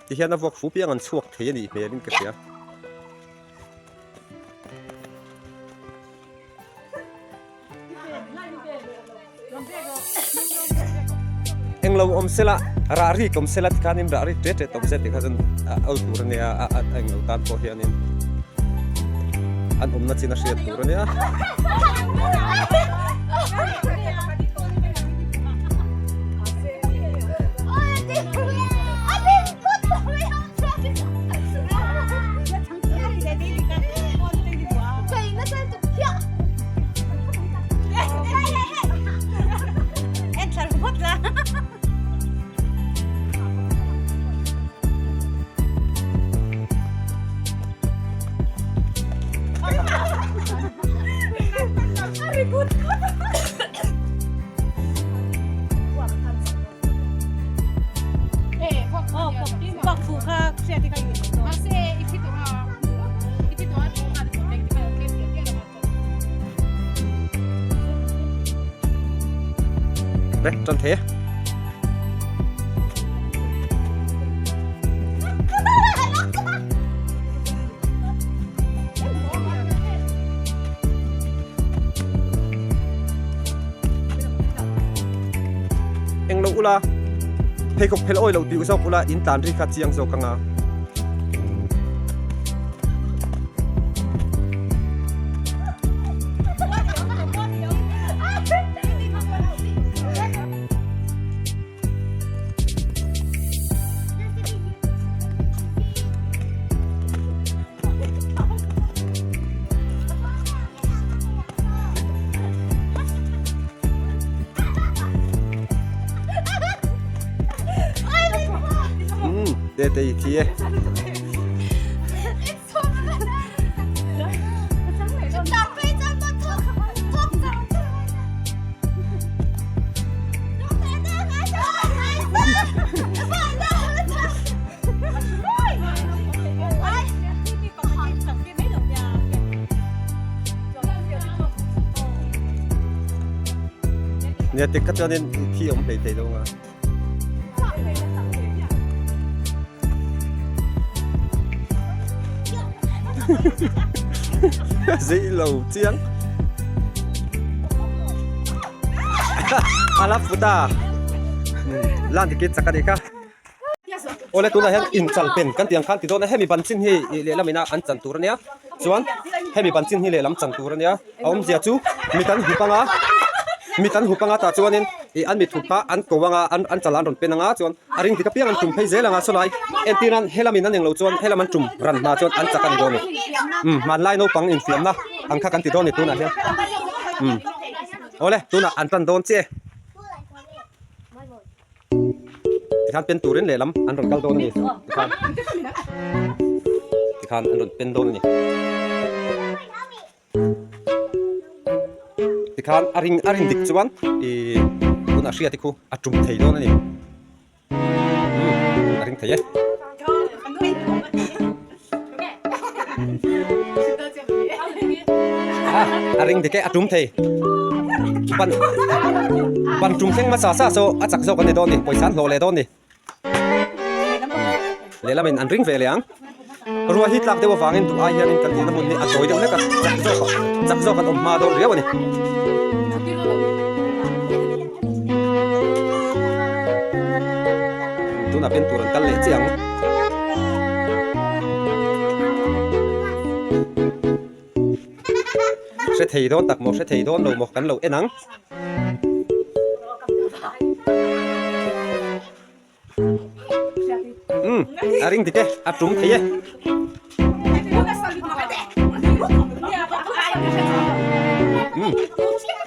Tihian a vuak fu piang an chhuak thei a nih hmelin ka hria. Englo awm sela rah rik awm sela tikhanin rah rik ṭet ṭet awm se tikha chuan a au tur a nia a englo tan pawh hianin an awmna chin a hriat tur a nia. Đấy, tròn thế. Eng lo ula pheikhawk phel awi lo tih zawk ula in tlan ri kha chiang zawk anga. Te te i thi e. Nia tik kha chuanin thi awm hlei thei lo nga. Zei lo chiang. A la fut a. Lan tikit chak a nih kha. Awle tunah hian inchal pen kan tih ang khan ti dawn a hemi ban chin hi ih lehlam ina an chan tur a nia chuan hemi ban chin hi lehlam chan tur a nia a awmzia chu mit an hup anga mit an hup anga tah chuanin ih an mit hup kha an ko anga an an chal an rawn pen anga chuan a ring dik apiang an tum phei zel anga sawlai entir nan helam in an englo chuan helam an tum ran hma chuan an chak a ni dawn a ni umm hmanlai naupang infiamna ang kha kan ti dawn a ni tunah hian umm awle tunah an tan dawn chiah e. Tikhan pen turin lehlam an rawn kal dawn a ni. Tikhan tikhan an rawn pen dawn a ni. Tikhan a ring a rin dik chuan ih tunah hriat hi khu a tum thei dawn a ni. Umm a ring thei e. A ring dik e a tum thei ban ban tum thleng hmasa sa saw a chak zawk a ni dawn ni pawisa an hlawh leh dawn ni lehlamin an ring ve leh ang ruah hi tlak deuh avangin duh ai hianin kan tihna hmun hi a tawi deuh hlek a chak zawk a chak zawk an awm hma dawn riau a ni. Tunah pen tur an kal leh chiah ang. Hre thei dawn tak maw hre thei dawn lo maw kan lo en ang. Umm a ring dik e a tum thei e. Umm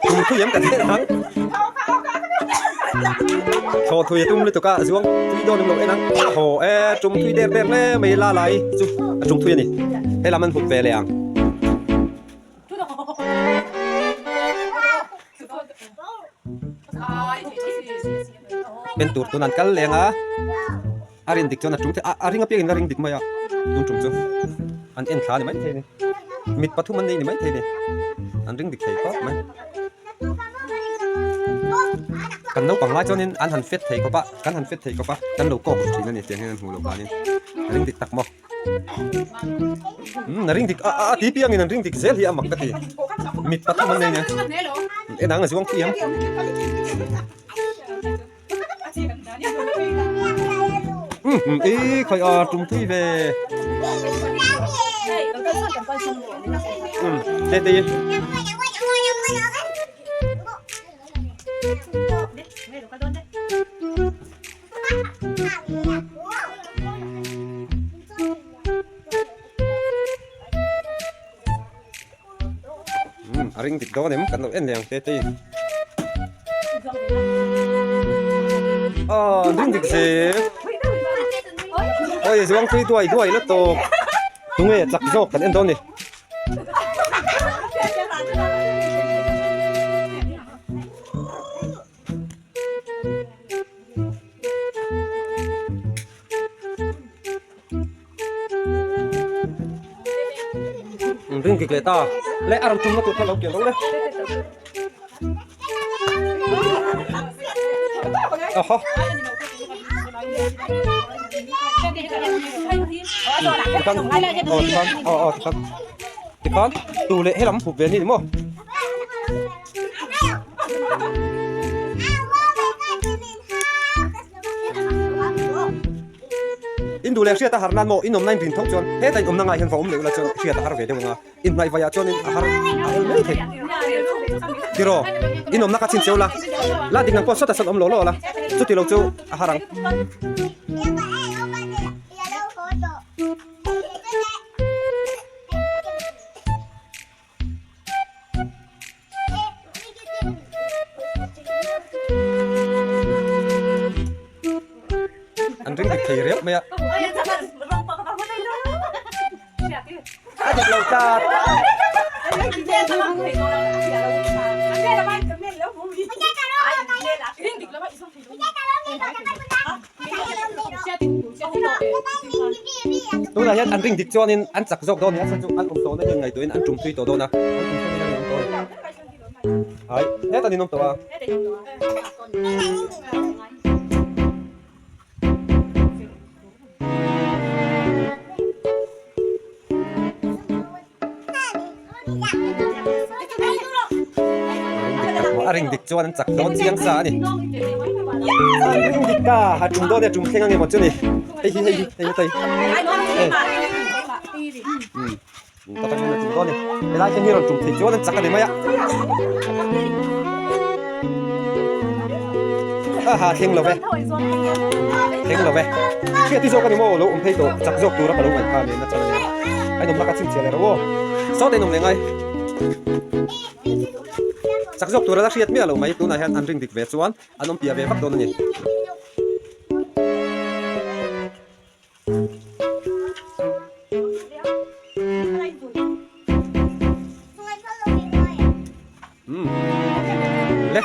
tum thui em kan en ang. Thaw thui a tum lutuk a zuang tui dawn em lo en ang thaw e tum thui der der hle mai la lai chu a tum thui a ni helam an hup ve leh ang. Pen tur tun an kal leng a a rin dik chuan a tum thei a a ring apiangin a ring dik mai a tun tum chu an en thla a ni maithei a ni mit pathum an nei a ni maithei a ni an ring dik thei khawp mai. Kan naupang lai chuanin an han fet thei khawp a, kan han fet thei khawp a, kan lo kawk thin a ni tiang hian an hmuh loh vanin a ring dik tak maw. Umm a ring dik a a ti piangin an ring dik zel hi a mak ka ti. Mit pathum an nei nia. En ang a zuang pui ang. Umm i khawi a tum thui ve. Umm te te. Umm a ring dik dawn em kan lo en leh ang te te in aw an ring dik zel oi zuang tui duai duai la tawp tunge chak zawk kan en dawn ni. Ring dik leh ta le a rawn tum na tur kha lo kian lo le aha tikhan aw tikhan aw aw tikhan tikhan tu leh helam hup ve ni maw. In duh leh hriat a har nan maw in awmna in rin tho chuan heta in awmna ngaiah hian va awm leh ula chuan hriat a har ve deuh ang a, in hnaih vaiah chuanin a har a el mai thei. Tiraw, in awmna kha chhincheu la, la dik nang pawh sawta sawn awm law law la, chuti lo chu a har ang. An ring dik thei riau mai a. A dik lo ta. Tunah hian an ring dik chuanin an chak zawk dawn a ni a chhan chu an awm tawhna hian ngaihtuahin an tum thui tawh dawn a an tum thlengin an awm tawh a ni ai hetah an inawm tawh a. A ring dik chuan an chak dawn chiang sa a ni. A ring dik ta a tum dawn e tum thleng ange maw chu ni. Hei hi hei hi hei hi hei. Um ta tang hian a tum dawn e. Helai hian hi rawn tum thei chuan an chak a ni mai a. Ha ha thleng lo ve. Thleng lo ve. Hriat hi zawk a ni maw lo awm phei tawh chak zawk tura ka lo ngaih kha nen a chan a nia. A inawm lak a chhinchhiah leh ro aw. Sawt a inawm leh ngai. Chak zawk tura la hriat miah lo mai tunah hian an ring dik ve chuan an awm piah ve vak dawn a ni. Umm le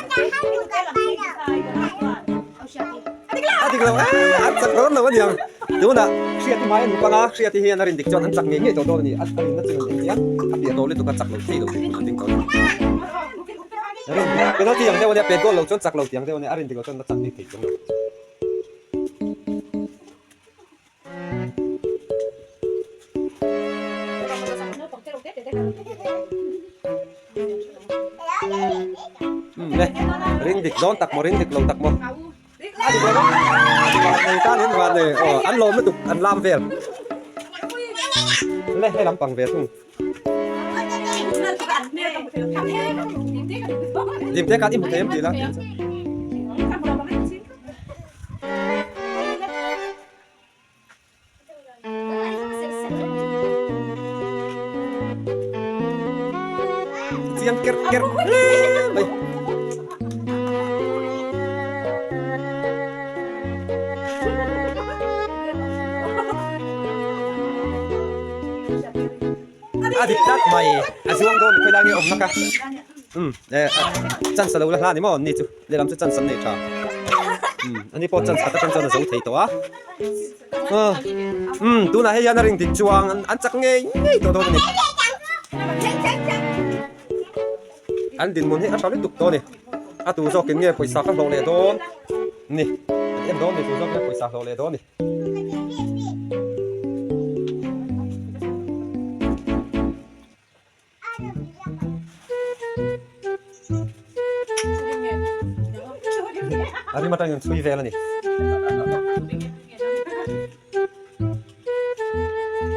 a dik lo eh an chak dawn lo aniang tunah hriati hmai an panga hriati hian a rin dik chuan an chak ngei ngei tawh dawn a ni a rinna chu an en chiang a piah tawh lutuk a chak lo thei lo tih hmun a ding tawh a ni rin penalty ang deuh ania pet goal lo chuan chak lo tih ang deuh ania a rin dik lo chuan la chak bik thei chuang lo. Le ring dik dawn tak maw ring dik lo tak maw a dik lo nei tan in van nei aw an lawm lutuk an lam vel le he lampang ve thung dim te khan i hmu thei em tih la. Chiang kerh kerh hle mai. A dik tlat mai a zuang dawn khawi lai nge awm na ka umm eh chance a lo la hla ni maw ni chu. Lehlam chu chance an nei tha. Umm ani pawh chance khat atang chuan a zo thei tawh a. Umm tunah hei hian a ring dik chuang an chak ngei ngei tawh dawn a ni. An dinhmun hi a tha lutuk tawh a ni. A tu zawkin nge pawisa ka hlawh leh dawn ni. Kan en dawn ni tu zawk nge pawisa hlawh leh dawn ni. A rim atangin chhui vel a ni.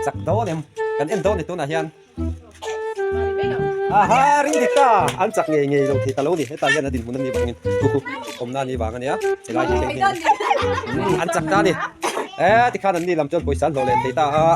Chak dawn em? Kan en dawn ni tunah hian. Aha ring dik ta! An chak ngei ngei lo thei ta lo ni. Hetah hian a dinhmun a nih vangin thu awmna a nih vang a nia. Helai hi thleng hi an chak ta a ni. E tikhan an ni lam chuan pawisa an hlawh leh thei ta a.